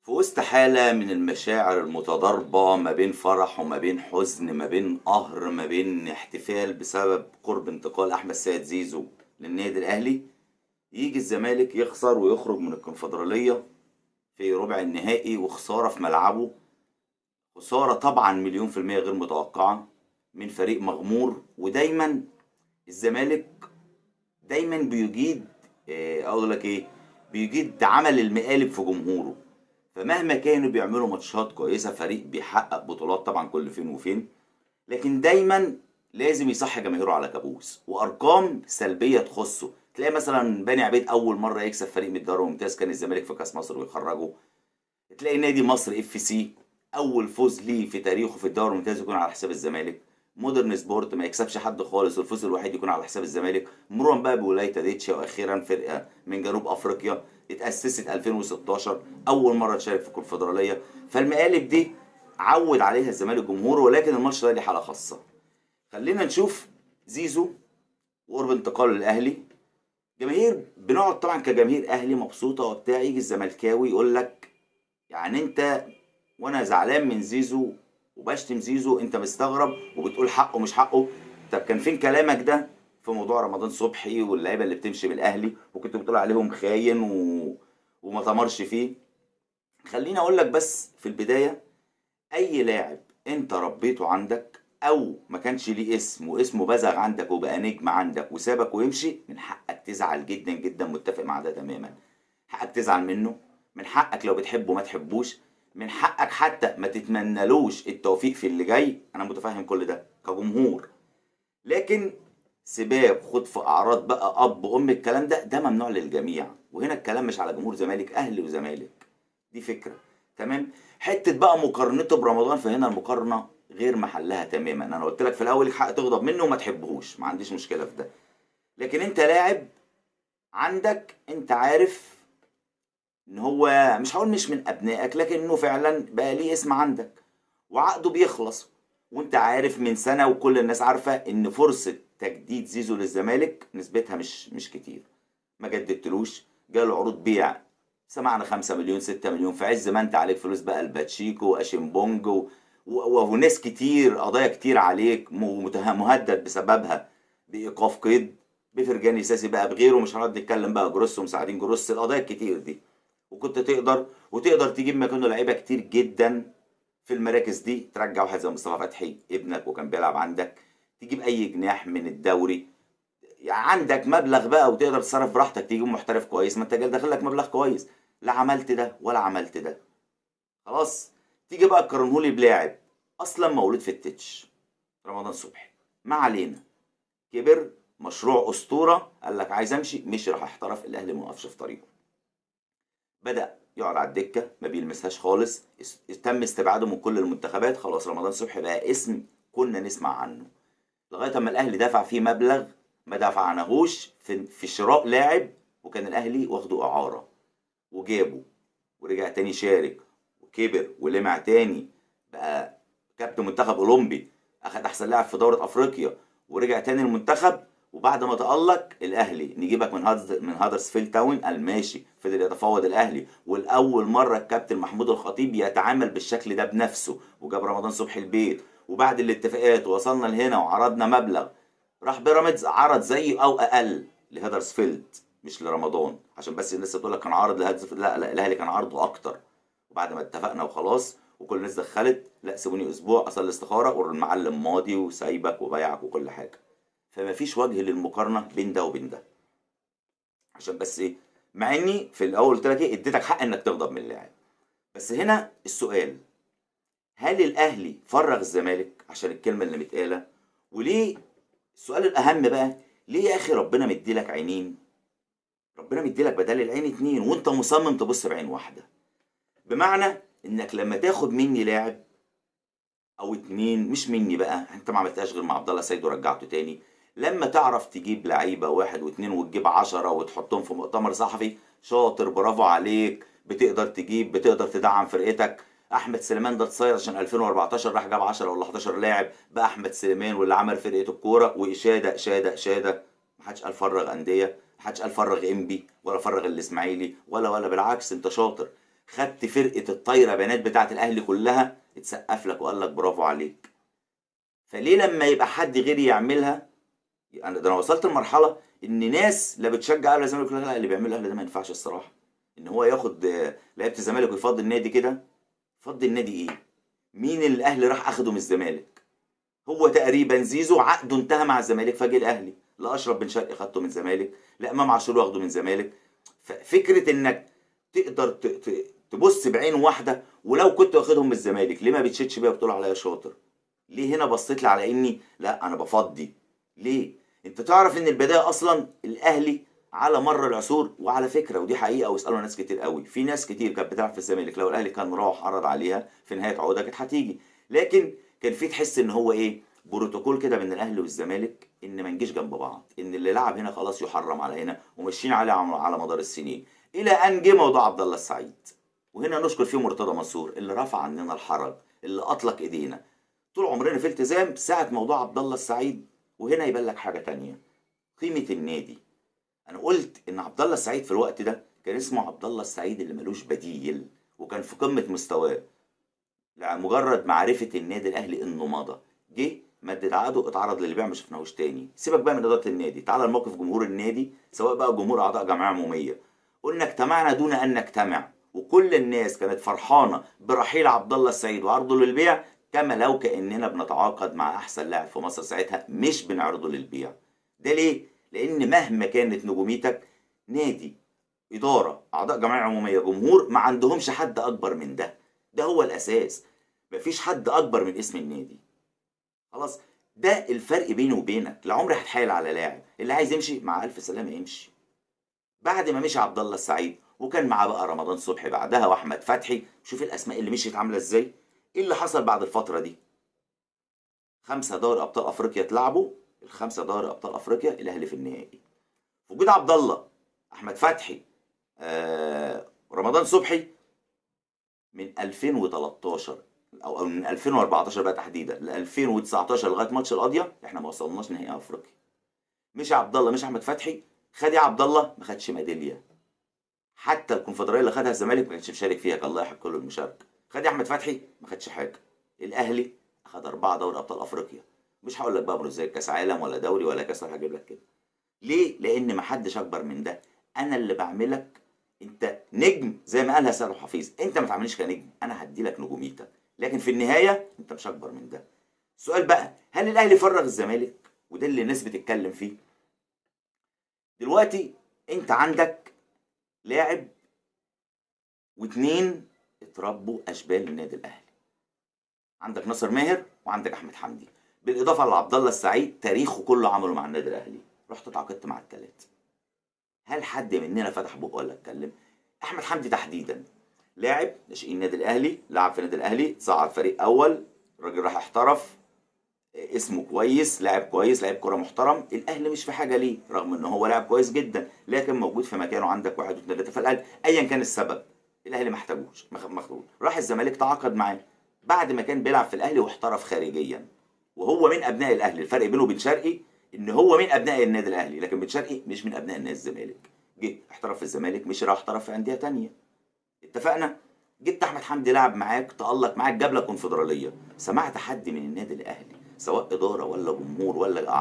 في وسط حالة من المشاعر المتضاربة ما بين فرح وما بين حزن، ما بين قهر، ما بين احتفال بسبب قرب انتقال أحمد سيد زيزو للنادي الأهلي، يجي الزمالك يخسر ويخرج من الكونفدرالية في ربع النهائي، وخسارة في ملعبه، خسارة طبعا 1,000,000% غير متوقعة من فريق مغمور. ودايما الزمالك دايما بيجيد، اقول لك ايه، بيجيد عمل المقالب في جمهوره. فمهما كانوا بيعملوا ماتشات كويسة، فريق بيحقق بطولات طبعا كل فين وفين، لكن دايما لازم يصحي جماهيره على كابوس وارقام سلبية تخصه. تلاقي مثلا بني عبيد اول مرة يكسب فريق من الدوري الممتاز كان الزمالك في كاس مصر ويخرجه. تلاقي نادي مصر اف سي اول فوز ليه في تاريخه في الدوري الممتاز يكون على حساب الزمالك. مودرن سبورت ما يكسبش حد خالص والفوز الوحيد يكون على حساب الزمالك. مرورا بقى بولاية ديتشا، واخيرا فرقه من جنوب افريقيا اتاسست 2016 اول مرة تشارك في الكونفدراليه. فالمقالب دي عود عليها الزمالك جمهوره، ولكن الماتش ده ليه حاله خاصة. خلينا نشوف زيزو وقرب انتقاله للاهلي. جماهير بنقعد طبعا كجماهير اهلي مبسوطة وبتاع، يجي الزملكاوي يقول لك يعني انت وانا زعلان من زيزو وبشتم زيزو، انت مستغرب وبتقول حقه مش حقه. طب كان فين كلامك ده في موضوع رمضان صبحي واللعيبة اللي بتمشي بالاهلي وكنت بتقول عليهم خاين وما تمرش فيه؟ خليني اقول لك بس في البداية، اي لاعب انت ربيته عندك او ما كانش ليه اسم واسمه بزغ عندك وبقى نجم عندك وسابك ويمشي، من حقك تزعل جدا جدا، متفق مع ده تماما. حقك تزعل منه، من حقك لو بتحبه ما تحبوش، من حقك حتى ما تتمنالوش التوفيق في اللي جاي، انا متفهم كل ده كجمهور. لكن سباب خد في اعراض بقى اب وام الكلام ده، ده ممنوع للجميع. وهنا الكلام مش على جمهور زمالك، اهلي وزمالك، دي فكرة تمام. حتة بقى مقارنته برمضان، فهنا المقارنة غير محلها تماما. انا قلت لك في الاول لك حق تغضب منه وما تحبهوش، ما عنديش مشكلة في ده، لكن انت لاعب عندك، انت عارف ان هو مش هقول مش من ابنائك، لكنه فعلا بقى ليه اسم عندك وعقده بيخلص، وانت عارف من سنة وكل الناس عارفه ان فرصة تجديد زيزو للزمالك نسبتها مش كتير. ما جددتلوش، جاله عروض بيع، سمعنا 5 مليون 6 مليون، في عز ما انت عليك فلوس بقى الباتشيكو واشيمبونج وناس كتير، قضايا كتير عليك مهدد بسببها بايقاف قيد، بفرجاني ساسي بقى بغيره، مش هنقعد نتكلم بقى جروس ومساعدين جروس، القضايا الكتير دي. وكنت تقدر وتقدر تجيب مكانه لعيبة كتير جدا في المراكز دي، ترجع واحد زي مصطفى فتحي ابنك وكان بيلعب عندك، تجيب اي جناح من الدوري، يعني عندك مبلغ بقى وتقدر تصرف براحتك، تجيب محترف كويس، ما انت داخل لك مبلغ كويس. لا عملت ده ولا عملت ده، خلاص. تيجي بقى تقارنهولي بلاعب اصلا مولود في التتش، رمضان صبحي، ما علينا، كبر، مشروع اسطورة، قال لك عايز امشي، مشي راح احترف، الاهلي ما وقفش في طريقه، بدا يقعد على الدكة ما بيلمسهاش خالص، تم استبعاده من كل المنتخبات، خلاص رمضان صبحي بقى اسم كنا نسمع عنه، لغاية اما الاهلي دفع فيه مبلغ ما دفعناهوش في شراء لاعب، وكان الاهلي واخده اعاره وجابه ورجع تاني شارك وكبر ولمع تاني، بقى كابتن منتخب اولمبي، اخد احسن لاعب في دوره افريقيا، ورجع تاني المنتخب. وبعد ما تألق الاهلي نجيبك من هادرسفيلد تاون، قال ماشي، فضل يتفاوض الاهلي، والاول مرة الكابتن محمود الخطيب يتعامل بالشكل ده بنفسه، وجاب رمضان صبحي البيت. وبعد الاتفاقات وصلنا لهنا وعرضنا مبلغ، راح بيراميدز عرض زيه او اقل لهدرسفيلد مش لرمضان، عشان بس الناس تقول لك كان عرض لهدرسفيلد، لا لا، الاهلي كان عرضه اكتر. وبعد ما اتفقنا وخلاص وكل الناس دخلت، لا سيبوني اسبوع اصل الاستخارة، والمعلم ماضي وسايبك وبايعك وكل حاجة. فما فيش وجه للمقارنه بين ده وبين ده، عشان بس ايه، مع اني في الاول قلت لك ايه، اديتك حق انك تغضب من اللاعب، بس هنا السؤال، هل الاهلي فرغ الزمالك عشان الكلمة اللي متقاله؟ وليه السؤال الاهم بقى، ليه يا اخي ربنا مديلك عينين، ربنا مديلك بدل العين 2، وانت مصمم تبص بعين واحدة؟ بمعنى انك لما تاخد مني لاعب او 2، مش مني بقى، انت ما عملتهاش غير مع عبد الله سيد ورجعته تاني، لما تعرف تجيب لعيبة 1 و2 وتجيب 10 وتحطهم في مؤتمر صحفي، شاطر، برافو عليك، بتقدر تجيب، بتقدر تدعم فرقتك. احمد سليمان ده اتصيد عشان 2014 راح جاب 10 ولا 11 لاعب، بقى احمد سليمان واللي عمل فرقه الكورة، واشاده اشاده اشاده، ما حدش قال فرغ اندية، ما حدش قال فرغ انبي ولا فرغ الاسماعيلي ولا، بالعكس انت شاطر. خدت فرقه الطايره بنات بتاعه الاهلي كلها اتسقف لك وقال لك برافو عليك. فليه لما يبقى حد غيري يعملها؟ انا ده انا وصلت لمرحلة ان ناس لا بتشجع اهلي الزمالك يقول لك لا، اللي بيعمله الاهلي ده ما ينفعش الصراحة، ان هو ياخد لعيبة الزمالك ويفضي النادي كده. فضي النادي ايه؟ مين اللي الاهلي راح اخده من الزمالك؟ هو تقريبا زيزو عقده انتهى مع الزمالك فجه الاهلي، لا اشرف بن شرقي خدته من الزمالك، لا امام عاشور واخده من الزمالك. ففكره انك تقدر تبص بعين واحدة، ولو كنت واخدهم من الزمالك ليه ما بتشدش بيها وبتقول عليا شاطر؟ ليه هنا بصيت لي على اني لا انا بفضي؟ ليه؟ انت تعرف ان البداية اصلا الاهلي على مر العصور، وعلى فكرة ودي حقيقة واسالوا ناس كتير قوي، في ناس كتير كانت بتلعب في الزمالك لو الاهلي كان راح عرض عليها في نهاية عقودها كانت هتيجي، لكن كان في تحس ان هو ايه، بروتوكول كده بين الاهلي والزمالك ان ما نجيش جنب بعض، ان اللي لعب هنا خلاص يحرم على هنا، وماشيين عليه على مدار السنين، الى ان جه موضوع عبد الله السعيد. وهنا نشكر فيه مرتضى منصور اللي رفع عننا الحرج، اللي اطلق ايدينا طول عمرنا في التزام ساعة موضوع عبد الله السعيد. وهنا يبان لك حاجة تانية، قيمة النادي. انا قلت ان عبد الله السعيد في الوقت ده كان اسمه عبد الله السعيد اللي ملوش بديل، وكان في قمة مستواه. مجرد معرفة النادي الاهلي انه مضى، جه مدد عقده، اتعرض للبيع، ما شفناهوش تاني. سيبك بقى من ادارة النادي، تعالى لموقف جمهور النادي، سواء بقى جمهور اعضاء جمعية عموميه. قلنا اجتمعنا دون ان نجتمع، وكل الناس كانت فرحانة برحيل عبد الله السعيد وعرضه للبيع، كما لو كاننا بنتعاقد مع احسن لاعب في مصر ساعتها، مش بنعرضه للبيع. ده ليه؟ لان مهما كانت نجوميتك، نادي، ادارة، اعضاء جمعية عموميه، جمهور، ما عندهمش حد اكبر من ده. ده هو الاساس، مفيش حد اكبر من اسم النادي. خلاص، ده الفرق بيني وبينك. لا عمري هتحايل على لاعب، اللي عايز يمشي مع الف سلامه يمشي. بعد ما مشي عبد الله السعيد، وكان معاه بقى رمضان صبحي بعدها واحمد فتحي، شوف الاسماء اللي مشيت عامله ازاي. ايه اللي حصل بعد الفترة دي؟ 5 دوري ابطال افريقيا اتلعبوا، ال5 دوري ابطال افريقيا الاهلي في النهائي. وجود عبد الله، احمد فتحي، رمضان صبحي، من 2013 او من 2014 بقى تحديدا ل 2019 لغاية ماتش القاضية، احنا ما وصلناش نهائي افريقيا. مش عبد الله، مش احمد فتحي، خد يا عبد الله ما خدش ميدالية. حتى الكونفدراليه اللي خدها الزمالك ما كانش مشارك فيها، كان الله يحق له المشاركة. خد يا احمد فتحي ما خدش حاجة. الاهلي اخد 4 دوري ابطال افريقيا، مش هقول لك بقى برونزيه كاس عالم ولا دوري ولا كاس، هجيب لك كده. ليه؟ لان ما حدش اكبر من ده. انا اللي بعملك انت نجم، زي ما قالها سيد حفيظ، انت ما تعملنيش كنجم، انا هدي لك نجوميتك، لكن في النهاية انت مش اكبر من ده. السؤال بقى، هل الاهلي فرغ الزمالك؟ وده اللي الناس بتتكلم فيه دلوقتي. انت عندك لاعب واتنين اتربوا اشبال النادي الاهلي، عندك ناصر ماهر وعندك احمد حمدي، بالاضافة لعبد الله السعيد تاريخه كله عمله مع النادي الاهلي. رحت اتعاقدت مع الثلاثة. هل حد مننا فتح بقه ولا اتكلم؟ احمد حمدي تحديدا لاعب ناشئين النادي الاهلي، لعب في النادي الاهلي، صعد فريق اول، الراجل راح احترف، اسمه كويس، لاعب كويس، لاعب كره محترم. الاهلي مش في حاجة ليه، رغم ان هو لاعب كويس جدا، لكن موجود في مكانه. عندك 1 2 3 فالاهلي ايا كان السبب الاهلي ما احتاجوش، ما خدوش. راح الزمالك تعاقد معاه بعد ما كان بيلعب في الاهلي واحترف خارجيا، وهو من ابناء الاهلي. الفرق بينه وبين شرقي ان هو من ابناء النادي الاهلي، لكن بن شرقي مش من ابناء النادي الزمالك. جه احترف في الزمالك، مش راح احترف في اندية ثانية. اتفقنا؟ جبت احمد حمدي لعب معاك، تالق معاك، جاب لك كونفدراليه. سمعت حد من النادي الاهلي سواء ادارة ولا جمهور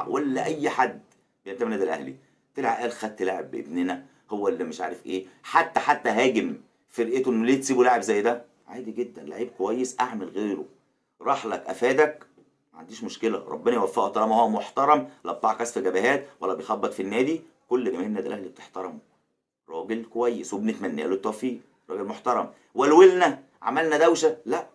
ولا اي حد بينتمي للنادي الاهلي طلع قال خدت لاعب بابننا هو اللي مش عارف ايه، حتى هاجم فرقته انه ليه تسيبوا لاعب زي ده؟ عادي جدا، لعيب كويس اعمل غيره. راح لك افادك، ما عنديش مشكلة، ربنا يوفقه طالما هو محترم، لا بتاع كشف جبهات ولا بيخبط في النادي، كل جماهير النادي الاهلي بتحترمه، راجل كويس وبنتمنى له التوفيق، راجل محترم. ولولنا عملنا دوشه؟ لا.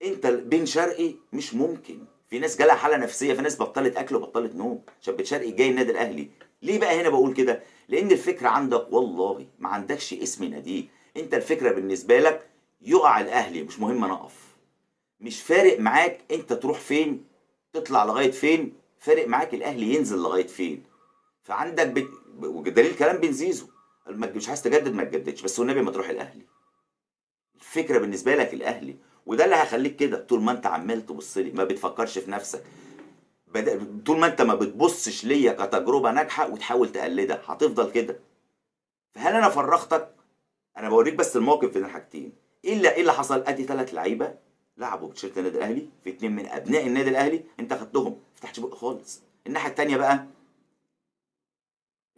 انت بن شرقي مش ممكن، في ناس جالها حاله نفسية، في ناس بطلت اكل وبطلت نوم عشان بن شرقي جاي النادي الاهلي. ليه بقى هنا بقول كده؟ لان الفكرة عندك والله ما عندكش اسم ناديك، انت الفكرة بالنسبة لك يقع الاهلي مش مهم انا اقف، مش فارق معاك انت تروح فين، تطلع لغاية فين، فارق معاك الاهلي ينزل لغاية فين. فعندك ودليل كلام بن زيزو، مش عايز تجدد ما تجددش، بس والنبي ما تروح الاهلي. الفكرة بالنسبة لك الاهلي، وده اللي هيخليك كده طول ما انت عمال تبص لي ما بتفكرش في نفسك، طول ما انت ما بتبصش ليا كتجربة ناجحة وتحاول تقلدها هتفضل كده. فهل انا فرغتك؟ انا بوريك بس الموقف بين الحاجتين. ايه اللي حصل؟ ادي 3 لعيبة لعبوا بتيشيرت النادي الاهلي، في 2 من ابناء النادي الاهلي، انت خدتهم ما فتحتش بق خالص. الناحية الثانية بقى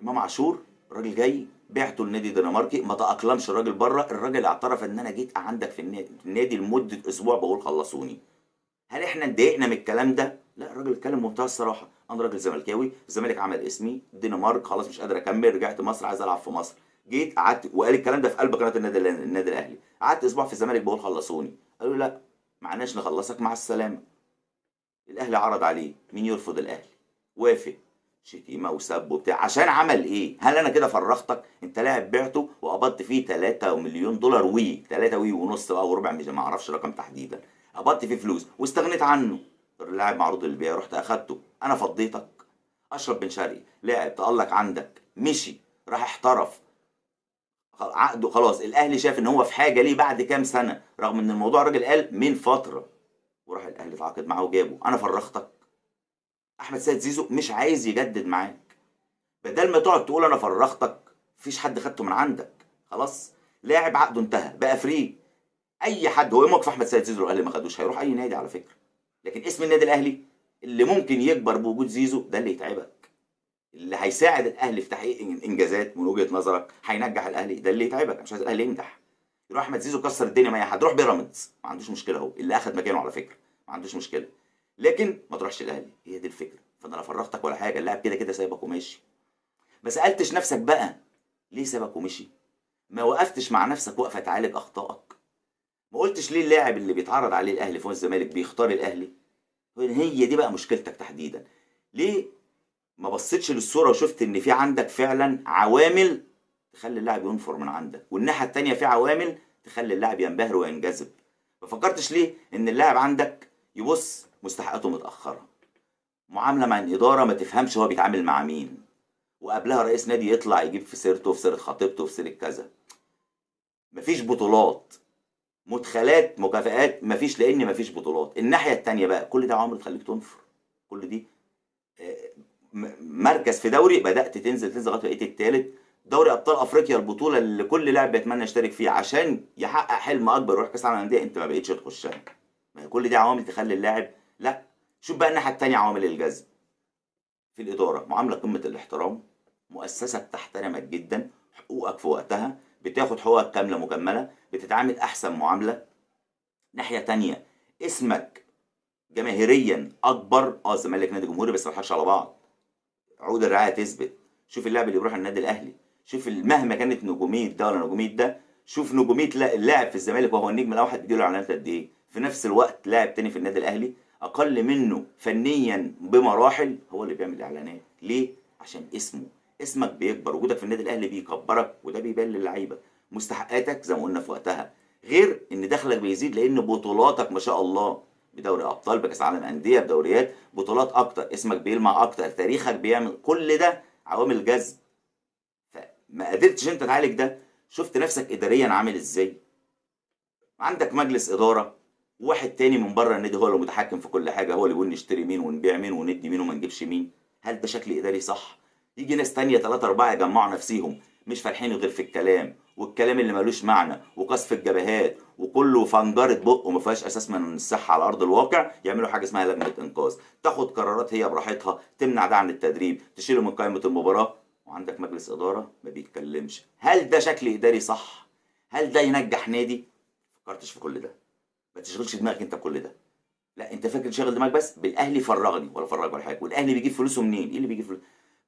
امام عاشور، الراجل جاي بعته لنادي دنماركي، ما تاقلمش الراجل بره، الراجل اعترف ان انا جيت عندك في النادي لمدة اسبوع بقول خلصوني. هل احنا اتضايقنا من الكلام ده؟ لا، الراجل اتكلم بمنتهى الصراحة، انا راجل زملكاوي، الزمالك عمل اسمي، الدنمارك خلاص مش قادر اكمل، رجعت مصر عايز العب في مصر، جيت قعدت، وقال الكلام ده في قلب قناة النادي الاهلي، قعدت اسبوع في الزمالك بقول خلصوني، قالوا لا معناش نخلصك، مع السلامة. الاهلي عرض عليه، مين يرفض الاهلي؟ وافق، شتيمه وسب وبتاع، عشان عمل ايه؟ هل انا كده فرختك؟ انت لاعب بعته وقبضت فيه 3 مليون دولار وي 3 وي ونص بقى وربع، مش ما اعرفش رقم تحديدا، قبضت فيه فلوس واستغنيت عنه، اللاعب معروض للبيع رحت اخدته، انا فضيتك. اشرف بن شرقي لاعب تألق عندك، مشي راح احترف، عقده خلاص، الاهلي شاف ان هو في حاجة ليه بعد كام سنة، رغم ان الموضوع الراجل قال من فترة، وراح الاهلي اتعاقد معاه وجابه، انا فرختك. احمد سيد زيزو مش عايز يجدد معاك، بدل ما تقعد تقول انا فرختك، مفيش حد خدته من عندك، خلاص لاعب عقده انتهى بقى free، اي حد. هو ايه موقف احمد سيد زيزو لو الاهلي ما خدوش؟ هيروح اي نادي على فكرة، لكن اسم النادي الاهلي اللي ممكن يكبر بوجود زيزو ده اللي يتعبك، اللي هيساعد الاهلي في تحقيق انجازات من وجهه نظرك، هينجح الاهلي، ده اللي يتعبك. انا مش عايز الاهلي ينجح. يروح احمد زيزو كسر الدنيا مع اي حد، روح بيراميدز ما عندوش مشكلة، اهو اللي اخد مكانه على فكرة ما عندوش مشكلة، لكن ما تروحش الاهلي. هي دي الفكرة. فانا لا فرغتك ولا حاجة، اللاعب كده كده سايبك وماشي. ما سالتش نفسك بقى ليه سابك ومشي؟ ما وقفتش مع نفسك وقفه تعالج اخطائك؟ ما قلتش ليه اللاعب اللي بيتعرض عليه الاهلي فوق الزمالك بيختار الاهلي؟ هي دي بقى مشكلتك تحديدا. ليه ما بصيتش للصورة وشفت ان في عندك فعلا عوامل تخلي اللاعب ينفر من عندك، والناحية التانية في عوامل تخلي اللاعب ينبهر وينجذب؟ ما فكرتش ليه ان اللاعب عندك يبص مستحقاته متاخرة، معاملة مع الادارة ما تفهمش هو بيتعامل مع مين، وقبلها رئيس نادي يطلع يجيب في سيرته وفي سيره خطيبته وفي سيره كذا، مفيش بطولات، مدخلات، مكافآت مفيش، لان مفيش بطولات. الناحية التانية بقى كل ده عوامل تخليك تنفر، كل دي مركز في دوري بدات تنزل تنزل لغاية بقيت الثالث، دوري ابطال افريقيا البطولة اللي كل لاعب بيتمنى يشترك فيها عشان يحقق حلم اكبر ويروح كاس العالم للاندية، انت ما بقيتش تخشها. ما هي كل دي عوامل تخلي اللاعب لا. شوف بقى الناحية الثانية عوامل الجذب في الادارة، معاملة قمة الاحترام، مؤسسة بتحترمك جدا، حقوقك في وقتها، بتاخد حقوقك كاملة مكملة، بتتعامل احسن معاملة. ناحية تانية اسمك جماهيريا اكبر، الزمالك نادي جمهوري بس ما نضحكش على بعض، عقود الرعاية تثبت. شوف اللاعب اللي بيروح النادي الاهلي، شوف مهما كانت نجوميه ده ولا نجوميه ده، شوف نجوميه اللاعب في الزمالك وهو النجم الاوحد بيجيله اعلانات قد ايه، في نفس الوقت لاعب تاني في النادي الاهلي اقل منه فنيا بمراحل هو اللي بيعمل اعلانات. ليه؟ عشان اسمه، اسمك بيكبر، وجودك في النادي الاهلي بيكبرك، وده بيبان للعيبة. مستحقاتك زي ما قلنا في وقتها، غير ان دخلك بيزيد لان بطولاتك ما شاء الله، بدوري ابطال، بكاس عالم اندية، بدوريات، بطولات اكتر، اسمك بيلمع اكتر، تاريخك بيعمل، كل ده عوامل جذب. فما قدرتش انت تعالج ده. شفت نفسك اداريا عامل ازاي؟ عندك مجلس ادارة، واحد تاني من بره النادي هو اللي متحكم في كل حاجة، هو اللي بيقول نشتري مين ونبيع مين وندي مين وما نجيبش مين. هل ده شكل اداري صح؟ يجي ناس تانية 3 4 يجمعوا نفسيهم مش فالحين غير في الكلام، والكلام اللي ملوش معنى، وقصف الجبهات، وكله فنجرة بق وما فيهاش اساس من الصحة على ارض الواقع. يعملوا حاجة اسمها لجنة انقاذ، تاخد قرارات هي براحتها، تمنع ده عن التدريب، تشيله من قائمة المباراة، وعندك مجلس ادارة ما بيتكلمش. هل ده شكل اداري صح؟ هل ده ينجح نادي؟ فكرتش في كل ده. ما تشغلش دماغك انت بكل ده. لا انت فاكر شغل دماغك بس بالاهلي فرغني ولا فرغ ولا حاجة، والاهلي بيجيب فلوسه منين؟ ايه اللي بيجيب فلوسه؟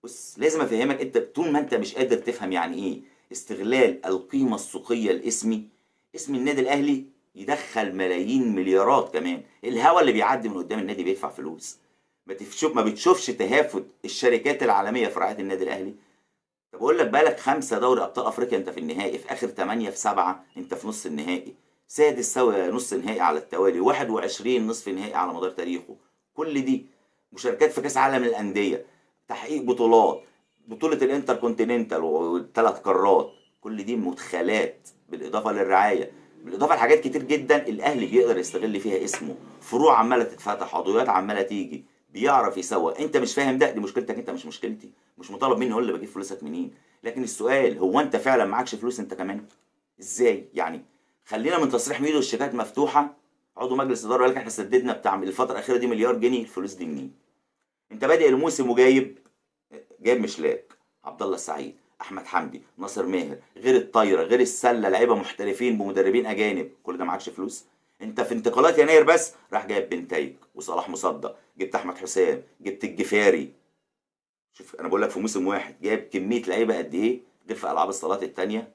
بص لازم افهمك، انت طول ما انت مش قادر تفهم يعني ايه استغلال القيمة السوقية لاسمي، اسم النادي الاهلي يدخل ملايين مليارات كمان، الهوا اللي بيعدي من قدام النادي بيدفع فلوس. ما بتشوفش تهافت الشركات العالمية في رعاية النادي الاهلي. طب اقول لك بقالك 5 دوري ابطال افريقيا انت في النهائي، في اخر 8 في 7 انت في نص النهائي، سادس سوا نص نهائي على التوالي، 21 نصف نهائي على مدار تاريخه. كل دي مشاركات في كاس عالم للاندية، تحقيق بطولات، بطوله الانتر كونتيننتال والثلاث قارات، كل دي مدخلات بالاضافة للرعاية، بالاضافة لحاجات كتير جدا الاهلي بيقدر يستغل فيها اسمه، فروع عماله تتفتح، عضويات عماله تيجي، بيعرف يسوق. انت مش فاهم ده، دي مشكلتك انت مش مشكلتي، مش مطالب مني اقول اللي بجيب فلوسك منين، لكن السؤال هو انت فعلا معكش فلوس انت كمان؟ ازاي يعني؟ خلينا من تصريح ميدو، الشيكات مفتوحة، عضو مجلس ادارة قال لك احنا سددنا بتاع الفترة الاخيرة دي مليار جنيه، الفلوس دي منين؟ انت بادئ الموسم وجايب مشلاك، عبد الله السعيد، احمد حمدي، ناصر ماهر، غير الطايره، غير السلة، لعيبة محترفين بمدربين اجانب، كل ده معكش فلوس. انت في انتقالات يناير بس راح جايب بنتايج وصلاح مصدق، جبت احمد حسام، جبت الجفاري. شوف انا بقول لك في موسم واحد جايب كمية لعيبة قد ايه، غير في العاب الصالات التانية.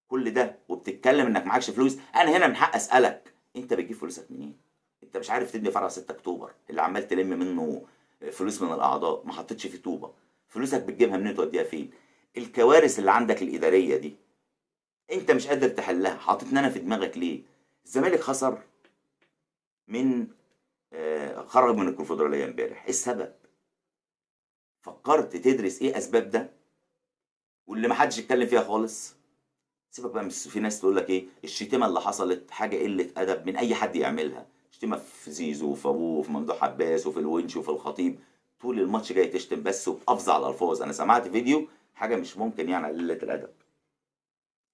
كل ده وبتتكلم انك معكش فلوس. انا هنا من حق اسالك، انت بتجيب فلوسك منين؟ انت مش عارف تبني فرع 6 اكتوبر اللي عمال تلم منه فلوس من الاعضاء، ما حطيتش فيه طوبة، فلوسك بتجيبها منين توديها فين؟ الكوارث اللي عندك الادارية دي انت مش قادر تحلها، حاططني انا في دماغك ليه؟ الزمالك خسر من خرج من الكونفدراليه امبارح، ايه السبب؟ فكرت تدرس ايه اسباب ده؟ واللي ما حدش يتكلم فيها خالص. سيبك بقى، في ناس تقول لك ايه الشتيمة اللي حصلت، حاجة قلة ادب من اي حد يعملها، شتيمه في زيزو وفي ابوه وفي ممدوح عباس وفي الونش وفي الخطيب، طول الماتش جاي تشتم بس وبافظع الالفاظ. انا سمعت فيديو حاجة مش ممكن يعني، قلة الادب.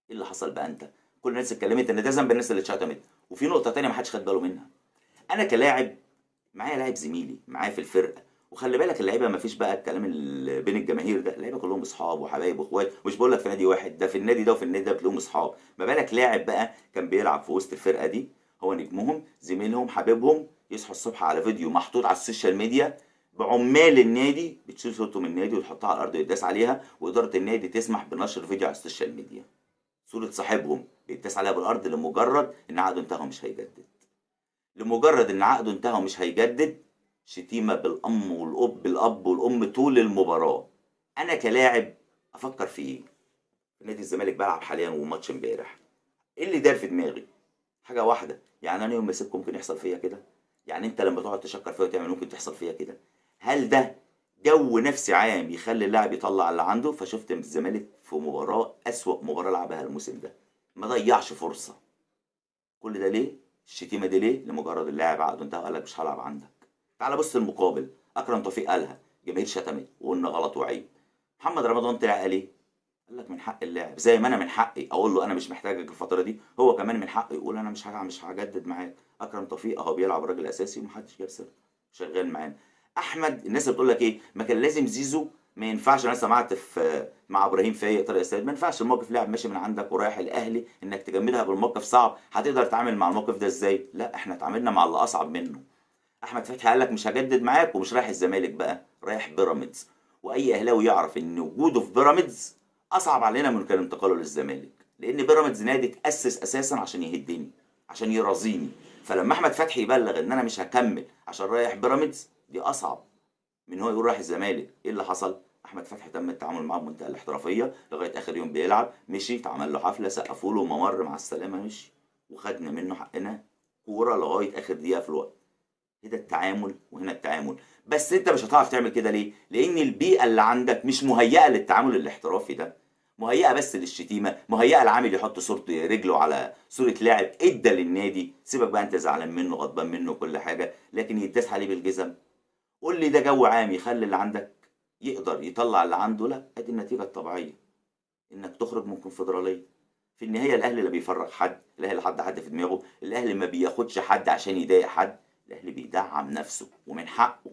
ايه اللي حصل بقى؟ انت كل الناس اتكلمت ان ده ذنب الناس اللي اتشتمت. وفي نقطة تانية ما حدش خد باله منها، انا كلاعب معايا لاعب زميلي معايا في الفرقة، وخلي بالك اللعيبة ما فيش بقى الكلام اللي بين الجماهير ده، اللعيبة كلهم اصحاب وحبايب واخوات، مش بقول لك في نادي واحد، ده في النادي ده وفي النادي ده بتلاقيهم اصحاب. ما بالك لاعب بقى كان بيلعب في وسط الفرقة دي، هو نجمهم زميلهم حبيبهم، يصحوا الصبح على فيديو محطوط على ال social media بعمال النادي، بتشيل صورته من النادي وتحطها على الارض ويتداس عليها، واداره النادي تسمح بنشر فيديو على ال social media، صوره صاحبهم بيتداس عليها بالارض لمجرد ان عقده انتهى ومش هيجدد، لمجرد ان عقده انتهى ومش هيجدد. شتيمه بالام والاب، بالاب والام طول المباراة. انا كلاعب افكر في ايه؟ في نادي الزمالك بلعب حاليا وماتش امبارح، ايه اللي دار في دماغي؟ حاجة واحدة، يعني انا يوم ما اسيبكم ممكن يحصل فيا كده؟ يعني انت لما تقعد تشكر فيا وتعمل ممكن تحصل فيا كده؟ هل ده جو نفسي عام يخلي اللاعب يطلع اللي عنده؟ فشفت الزمالك في مباراة اسوأ مباراة لعبها الموسم ده، ما ضيعش فرصة. كل ده ليه؟ الشتيمة دي ليه؟ لمجرد اللاعب عقده انتهى وقال لك مش هلعب عندك. تعال بص المقابل، اكرم توفيق قالها، جماهير شتمت وقلنا غلط وعيب. محمد رمضان طلع قال ايه؟ قال لك من حق اللاعب، زي ما انا من حقي اقول له انا مش محتاجك الفترة دي، هو كمان من حقه يقول انا مش هجدد معاك. اكرم توفيق اهو بيلعب راجل اساسي ومحدش جاب سيرته، شغال معانا. احمد الناس اللي بتقول لك ايه، ما كان لازم زيزو، ما ينفعش. انا سمعت في مع ابراهيم فايق طارق السيد، ما ينفعش الموقف، لاعب ماشي من عندك ورايح الاهلي، انك تجمدها بالموقف صعب، هتقدر تتعامل مع الموقف ده ازاي؟ لا، احنا اتعاملنا مع اللي اصعب منه. احمد فتحي قال لك مش هجدد معاك ومش رايح الزمالك بقى، رايح بيراميدز. واي اهلاوي يعرف ان وجوده في بيراميدز اصعب علينا من كان انتقاله للزمالك، لان بيراميدز نادي اتاسس اساسا عشان يهدني، عشان يرازيني. فلما احمد فتحي يبلغ ان انا مش هكمل عشان رايح بيراميدز، دي اصعب من هو يقول رايح الزمالك. ايه اللي حصل؟ احمد فتحي تم التعامل معاه بمنتهى الاحترافية لغاية اخر يوم بيلعب، مشي، اتعمل له حفلة، سقفوا له ممر، مع السلامة، مشي، وخدنا منه حقنا كورة لغاية اخر دقيقة في الوقت. هنا التعامل وهنا التعامل. بس انت مش هتعرف تعمل كده ليه؟ لان البيئة اللي عندك مش مهيئة للتعامل الاحترافي ده، مهيئة بس للشتيمه، مهيئة العامل يحط صورة رجله على صوره لاعب ادى للنادي، سيبك بقى انت زعلان منه غضبان منه كل حاجة، لكن يتداس عليه بالجزم. قول لي ده جو عام يخلي اللي عندك يقدر يطلع اللي عنده؟ لا، ادي النتيجة الطبيعية انك تخرج من كونفدراليه. في النهاية الاهلي لا بيفرغ حد، الاهلي لا حد حد في دماغه، الاهلي ما بياخدش حد عشان يضايق حد، الاهلي بيدعم نفسه ومن حقه،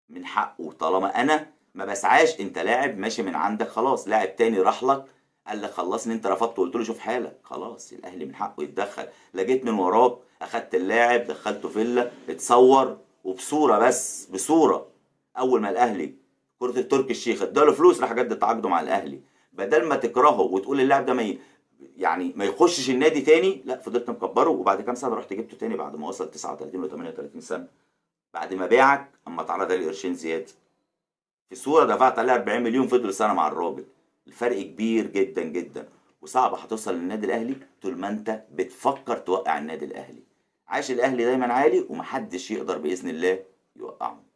من حقه. طالما انا ما بسعاش، انت لاعب ماشي من عندك خلاص، لاعب تاني راح لك قال لك خلصني، انت رفضته وقلت له شوف حالك، خلاص الاهلي من حقه يتدخل. لا جيت من وراك اخدت اللاعب دخلته فيلا اتصور وبصورة، بس بصورة. اول ما الاهلي كره التركي الشيخ اداله فلوس راح جدد تعاقده مع الاهلي، بدل ما تكرهه وتقول اللاعب ده ما يعني ما يخشش النادي تاني، لا فضلت مكبره، وبعد كام سنة رحت جبته تاني بعد ما وصل 39 و 38 سنة، بعد ما باعك اما اتعرض عليه قرشين زيادة. في صوره دفعت عليها 40 مليون، فضل سنة مع الراجل. الفرق كبير جدا جدا، وصعب هتوصل للنادي الاهلي طول ما انت بتفكر توقع النادي الاهلي. عاش الاهلي دايما عالي ومحدش يقدر باذن الله يوقعه.